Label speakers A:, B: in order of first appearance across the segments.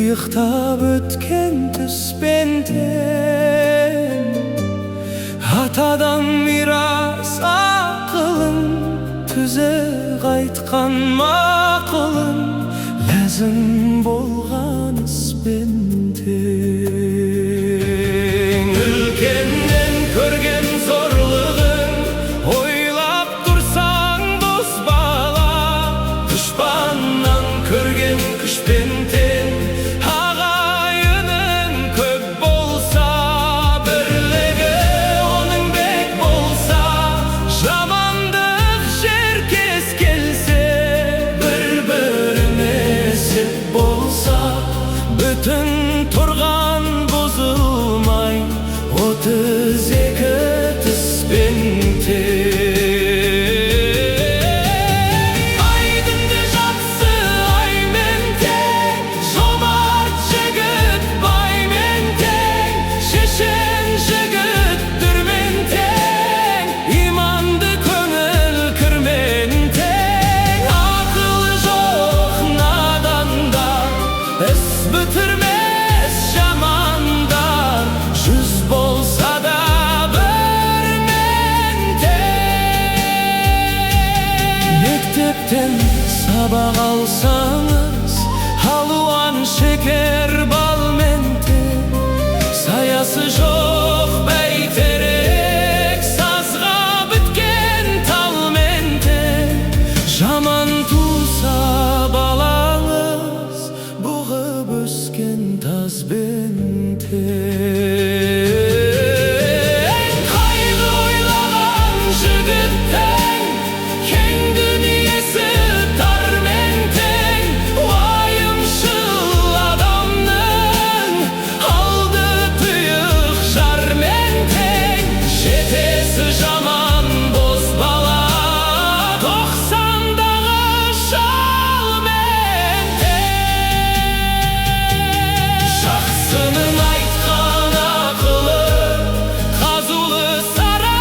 A: Тұйықтап өткен түспен тең. Атадан мирас ақылың, түзік айтқан мақұлың, ләзім болған іспен тең. Үлкеннен көрген зорлығың, ойлап тұрсаң, бозбала, дұшпаннан көрген күшпен тең. Ағайының көп болса, бірлігі оның бек болса, жамандық жеркес келсе, бір біріне сеп болса, бүтін тұрған бұзылмай 32 тіспен тең. Айдынды жақсы аймен тең, жомарт жігіт баймен тең, шешен жігіт дүрмен тең, иманды көңіл кірмен тең. Ақылы жоқ надандар, іс бітірмес жамандар, 100 болса да бірмен тең. Мектептен сабақ алсаңыз, алуан шекер балмен тең. Саясы жоқ бәйтерек, сазға біткен талмен тең. Жаман туса балаңыз, бұғып өскен тазбен тең. Қайғы ойлаған жігіттің кең дүниесі тармен тең. Уайымшыл адамның алды тұйық жармен тең. Жетесі жаман бозбала, 90-дағы шалмен тең. Жақсының айтқан ақылы қазулы сара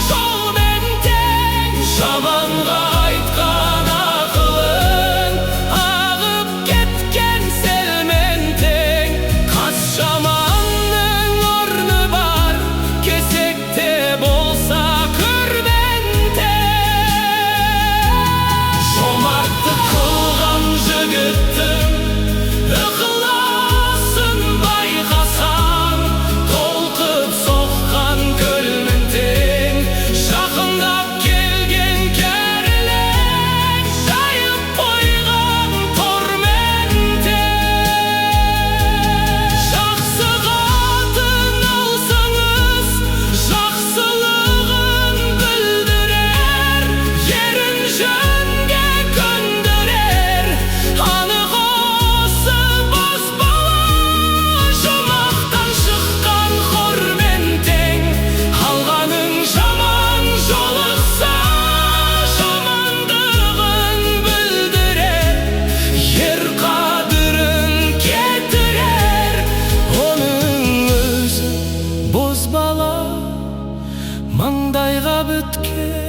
A: жолмен тең. Жаманға айтқан ақылың ағып кеткен селмен тең. Қас жаманның орны бар, кесекте болса көрмен тең. Жомарттық қылған жігіттің ықыласын байқасаң, толқып соққан көлмен тең. Жақындап келген кәрілік жайып қойған тормен тең. Жақсы қатын алсаңыз, жақсылығын білдірер, ерін жөнге көндірер. Анық осы бозбала жұмақтан шыққан хормен тең. Алғаның жаман жолықса, жамандығын білдірер, ер қадірін кетірер. Оның өзі бозбала, маңдайға біткен.